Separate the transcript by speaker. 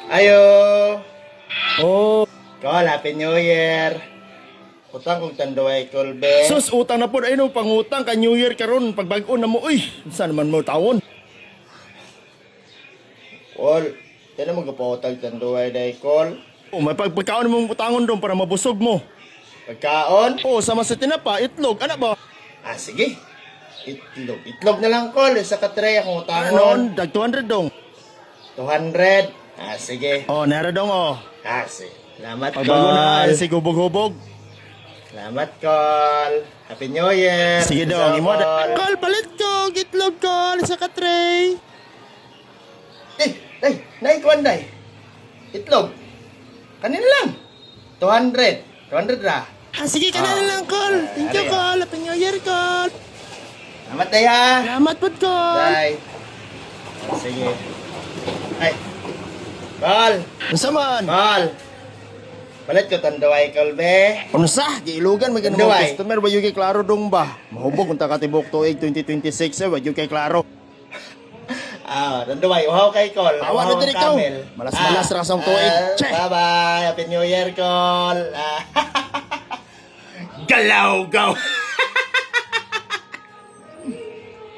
Speaker 1: Ayo!
Speaker 2: Oh,
Speaker 1: Kol, Happy New Year! Utang kong tanduay, Kol, be.
Speaker 2: Sus, utang na po ay no, pangutang ka New Year karon pagbag-o na mo uy. Unsa naman mo tawon?
Speaker 1: Kol, kaya mo gapautag tanduay day, Kol.
Speaker 2: Oh, may pagpagkaon mo utangon dong para mabusog mo.
Speaker 1: Pagkaon?
Speaker 2: Oh, sama sa tinapa, itlog, ana ba?
Speaker 1: Ah, sige. Itlog. Itlog na lang, Kol. Isa ka tray akong utangon.
Speaker 2: Anon, dag 200 dong.
Speaker 1: 200. Ah, sige.
Speaker 2: Oh, nara dong oh.
Speaker 1: Ah, sige. Salamat,
Speaker 2: Pagbago na,
Speaker 1: Kol.
Speaker 2: si hubog-hubog.
Speaker 1: Salamat, Kol. Happy New Year.
Speaker 2: Sige dong, imo.
Speaker 1: Kol.
Speaker 2: Kol, palit ko, itlog kol, isa ka tray.
Speaker 1: Eh, ay, naikuan day. Itlog. Kanina lang. 200. 200 ra.
Speaker 2: Ah, sige, kanina
Speaker 1: Ah.
Speaker 2: lang, Kol. Thank you,
Speaker 1: Ari, ah.
Speaker 2: Kol. Happy New Year, Kol.
Speaker 1: Salamat day ha.
Speaker 2: Salamat po, Kol.
Speaker 1: Day. Sige. Ay. Kol.
Speaker 2: Unsa man?
Speaker 1: Kol. Palit ko tanduay, Kol, be.
Speaker 2: Unsa? Giilugan man ganun
Speaker 1: Tanduay.
Speaker 2: customer wa kay klaro dong ba? Mahubog unta ka tibok tuig 2026 eh, wa gyud kay klaro.
Speaker 1: Ah, tanduay. Uhaw kay Kol.
Speaker 2: Awa na
Speaker 1: Uhaw
Speaker 2: diri
Speaker 1: ang
Speaker 2: ikaw.
Speaker 1: camel.
Speaker 2: Malas-malas ra sa tuig. Che.
Speaker 1: Bye-bye. Happy New Year, Kol. Ah. Galaw, gaw.